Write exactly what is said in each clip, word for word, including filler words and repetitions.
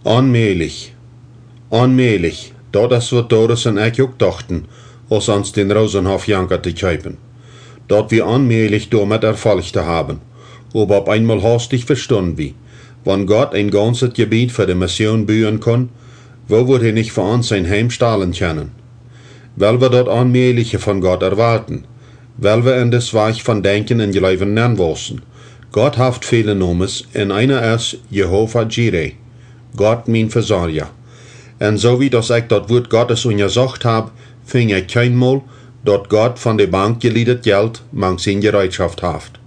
Onmäajlich. Onmäajlich. Daut es waut Doris un ekj uk dochten, aus ons dän Rosenhof Janka to kjeepen. Daut wia onmäajlich doamet Erfolg to haben. Oba opp eenmol haustich vestunden wie, wan Gott een gaunzet Jebied fa de Mission buen kunn, woo wudd hee nich fa ons een Heim stalen kjennen? Well wie daut Onmäajliche von Gott erwoaten? Well wie en dis Wajch von Denkjen un Jleewen nenwausen? Gott haft väle Nomes un eena es Jehova Jire, Gott mien Vesorja. Un soo wiet aus ekj daut Wuat Gottes unjasocht hab, finj ekj kjeenmol, daut Gott von de Bank jelieedet Jelt mank sien Jereetschoft haft.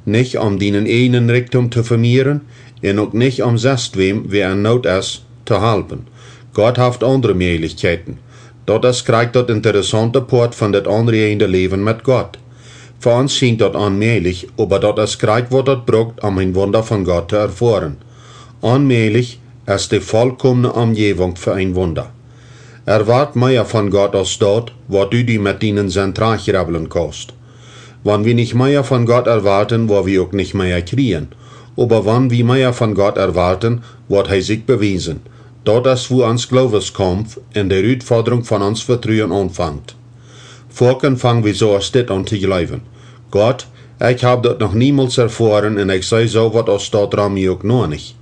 Nich om dienen eejnen Rikjdom to vemieren un uk nich om sestwäm, wäa en Noot es, to halpen. Gott haft aundre Mäajlichkjeiten. Daut es krakjt daut interessaunte Poat von daut aunrieejende Läwen met Gott. Fa ons schient daut onmäajlich, oba daut es krakjt waut daut brukt om een Wunda von Gott to erfoaren. Onmäajlich es de volkomne Omjäwunk fa een Wunda. Erwoat mea von Gott aus daut, waut du die met dienen Senn trajchtjrebblen kaust. Wan wie nich mea von Gott erwoaten, woa wie uk nich mea kjrieen. Oba wan wie mea von Gott erwoaten, woat hee sikj bewiesen. Daut es wua ons Glooweskaumpf un de Rutfodrunk von ons Vetruen aunfangt. Foaken fang wie soo aus dit aun to jleewen: Gott, ekj hab daut noch niemols erfoaren un ekj see soo waut aus daut rom mie uk noch nich.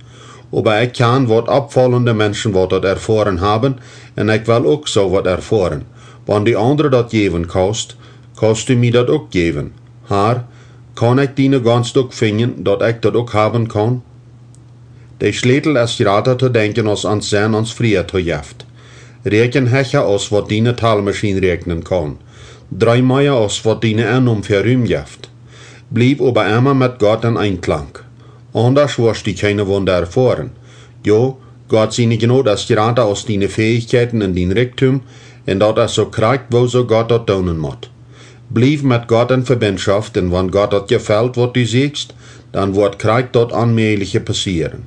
Oba ekj kjan waut oppfaulende Menschen waut daut erfoaren haben, un ekj well uk soo waut erfoaren. Wan du aundre daut jäwen kaust, kaust du mie daut uk jäwen. Har, kaun ekj diene Gonst uk finjen, daut ekj daut uk haben kaun? De Schlätel es jrata to denkjen aus ons Senn ons fria to jeft. Räakjen hecha aus waut diene Talmaschien räakjnen kaun. Dree mea aus waut diene Ennom fa Rum jeft. Bliew oba emma met Gott en Eenklank. Aundasch woascht du kjeene Wunda erfoaren. Jo, Gott siene Jnod es jrata aus diene Fäichkjeiten un dien Rikjdom, un daut es soo krakjt woo soo Gott daut doonen mott. Bliew met Gott en Vebindschoft, un wan Gott daut jefelt waut du sieekjst, dan woat krakjt daut Onmäajliche passieren.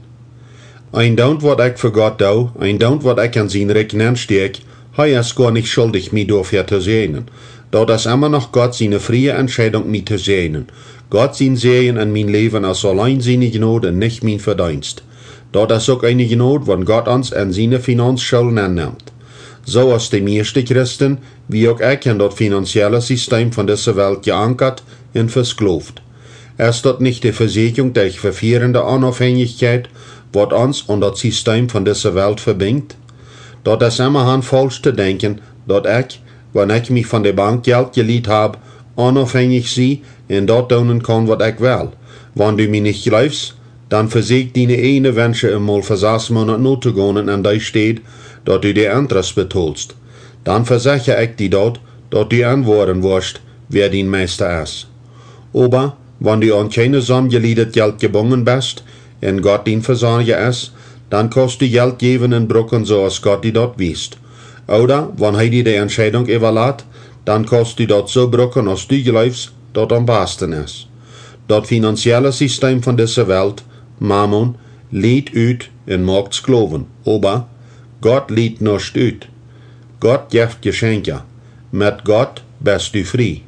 Een Doont waut ekj fa Gott doo, een Doont waut ekj en sien Rikj nenstäakj, hee es goa nich schuldich mie doafäa to säajnen. Daut es emma noch Gott siene frie Entscheidunk mie to säajnen. Gott sien Säajen en mien Läwen es auleen siene Jnod un nich mien Vedeenst. Daut es uk eene Jnod, wan Gott ons en siene Finanzschool nennemt. Soo aus de mieeschte Christen, wie uk ekj, en daut finanzielle Sistem von dise Welt jeankat un vesklooft. Es daut nich de Vesieekjunk derch vefierende Onaufhänjichkjeit, waut ons aun daut Sistem von dise Welt vebinjt? Daut es emma han faulsch to denkjen, daut ekj, wan ekj mie von de Bank Jelt jelieet hab, onaufhänjich sie un daut doonen kaun waut ekj well. Wan du mie nich jleefst, dan vesieekj diene eejne Wensche emol fa sas Moonat notogonen en dee Städ, daut du de Interest betolst. Dan vesecha ekj die daut, daut du enwoaren woascht, wäa dien Meista es. Oba wan du aun kjeene Somm jelieedet Jelt jebungen best, un Gott dien Vesorja es, dan kaust du Jelt jäwen un bruken soo aus Gott die daut wiest. Ooda wan hee die de Entscheidunk äwalat, dan kaust du daut soo bruken aus du jleefst daut aum basten es. Daut finanzielle Sistem von dise Welt, Mammon, lieet ut un moakt Sklowen, oba Gott lieet nuscht ut. Gott jeft Jeschenkja. Met Gott best du frie.